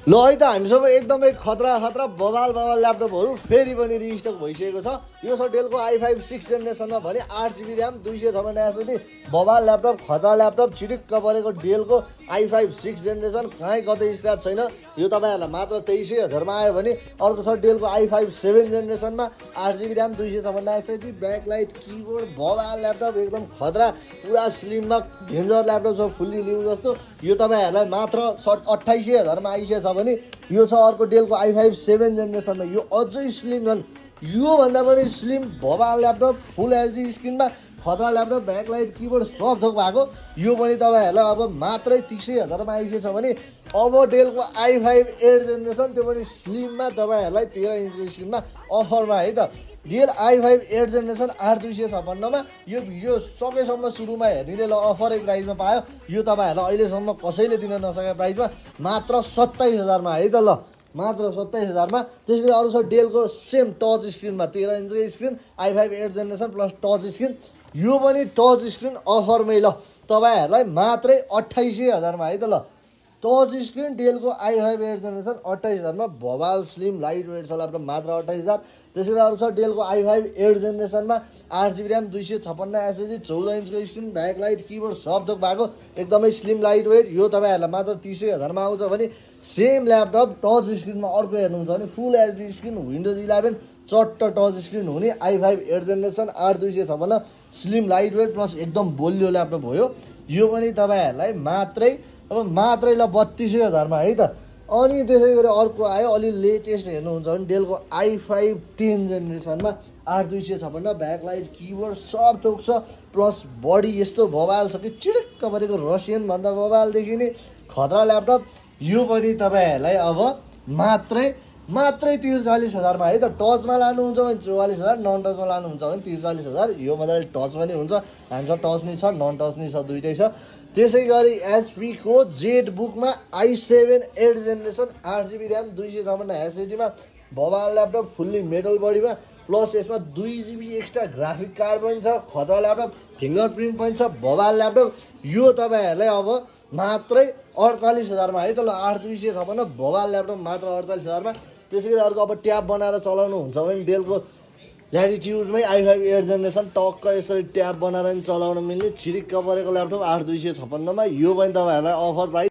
ल है त हामीसँग एकदमै खतरा खतरा बवाल बवाल ल्यापटपहरू फेरि पनि रिस्टक भइसकेको छ। यो छ डेलको i5 6 जेनेरेसनमा भने 8GB ऱ्याम 256 एसएसडी बवाल ल्यापटप खतरा ल्यापटप चिटिक्क परेको डेलको i5 6 जेनेरेसन कहीँ कतै स्ट्याट छैन। यो तपाईँहरूलाई मात्र 23,000 मा आयो भने अर्को छ डेलको i5 7 जेनेरेसनमा 8GB RAM 256 SSD backlight keyboard बवाल ल्यापटप एकदम खतरा पुरा स्लिममा डेन्जर ल्यापटप छ फुल्ली न्यू जस्तो। यो तपाईँहरूलाई मात्र 28,000 मा आइसकेको छ भने यो छ अर्को डेलको i5 7 जेनेरेसनमा यो अझै स्लिम झन् यो भन्दा पनि स्लिम बवाल ल्यापटप फुल एचडी स्क्रिनमा खतरा ल्यापटप ब्याकलाइट किबोर्ड सब थोक भएको यो पनि तपाईँहरूलाई अब मात्रै 30,000 मा आइसकेको छ भने अब डेलको i5 8 जेनेरेसन त्यो पनि स्लिममा तपाईँहरूलाई 13 इन्चको स्क्रिनमा अफरमा है त। डेल i5 8 जेनेरेसन 8,256 मा यो भिडियो सकेसम्म सुरुमा हेर्नेले ल अफरै प्राइसमा पायो। यो तपाईँहरूलाई अहिलेसम्म कसैले दिन नसकेको प्राइसमा मात्र 27,000 मा है त। ल मात्र 27,000 मा। त्यसैले अरू छ डेलको सेम टच स्क्रिनमा 13 इन्चको screen i5 8 generation plus touch screen यो पनि टच स्क्रिन अफरमै ल तपाईँहरूलाई मात्रै 28,000 मा है त। ल टच स्क्रिन डेलको i5 8 जेनेरेसन 28,000 मा बवाल स्लिम लाइट वेट छ ल्यापटप मात्र 28,000। त्यसैले अरू छ डेलको i5 8 जेनेरेसनमा 8GB ऱ्याम 256 एसएसडी 14 इन्चको स्क्रिन ब्याकलाइट किबोर्ड सब थोक भएको एकदमै स्लिम लाइट वेट यो तपाईँहरूलाई मात्र 30,000 मा आउँछ भने सेम ल्यापटप टच स्क्रिनमा अर्को हेर्नुहुन्छ भने फुल एचडी स्क्रिन विन्डोज 11 चट्ट टच स्क्रिन हुने i5 8 generation 8,256 slim light weight plus एकदम बलियो ल्यापटप हो यो पनि तपाईँहरूलाई मात्रै अब मात्रै ल 32,000 मा है त। अनि त्यसै गरी अर्को आयो अलि लेटेस्ट हेर्नुहुन्छ भने डेलको i5 10 जेनेरेसनमा 8,256 ब्याकलाइट किबोर्ड सब थोक छ प्लस बडी यस्तो बवाल छ कि चिडिक्क परेको रसियन भन्दा बवाल देखिने खतरा ल्यापटप यो पनि तपाईँहरूलाई अब मात्रै 43,000 मा है त। टचमा लानुहुन्छ भने 44,000 नन टचमा लानुहुन्छ भने 43,000 यो मजाले टच पनि हुन्छ हामीसँग टच नै छ नन टच नै छ दुइटै छ। त्यसै गरी एचपीको जेट बुकमा i7 8 जेनेरेसन 8GB ऱ्याम 256 एसएसडीमा बवाल ल्यापटप फुल्ली मेटल बडीमा प्लस यसमा 2GB एक्स्ट्रा ग्राफिक कार्ड पनि छ खतरा ल्यापटप फिङ्गर प्रिन्ट पनि छ बवाल ल्यापटप यो तपाईँहरूलाई अब मात्रै 48,000 मा है त। ल 8,256 बवाल ल्यापटप मात्र 48,000 मा। त्यसै गरी अर्को अब ट्याब बनाएर चलाउनुहुन्छ भने डेलको ल्याटिट्युडमै i5 8 जेनेरेसन टक्क यसरी ट्याब बनाएर पनि चलाउन मिल्ने छिरिक्क परेको ल्यापटप 8,256 मा यो पनि तपाईँहरूलाई अफर प्राइस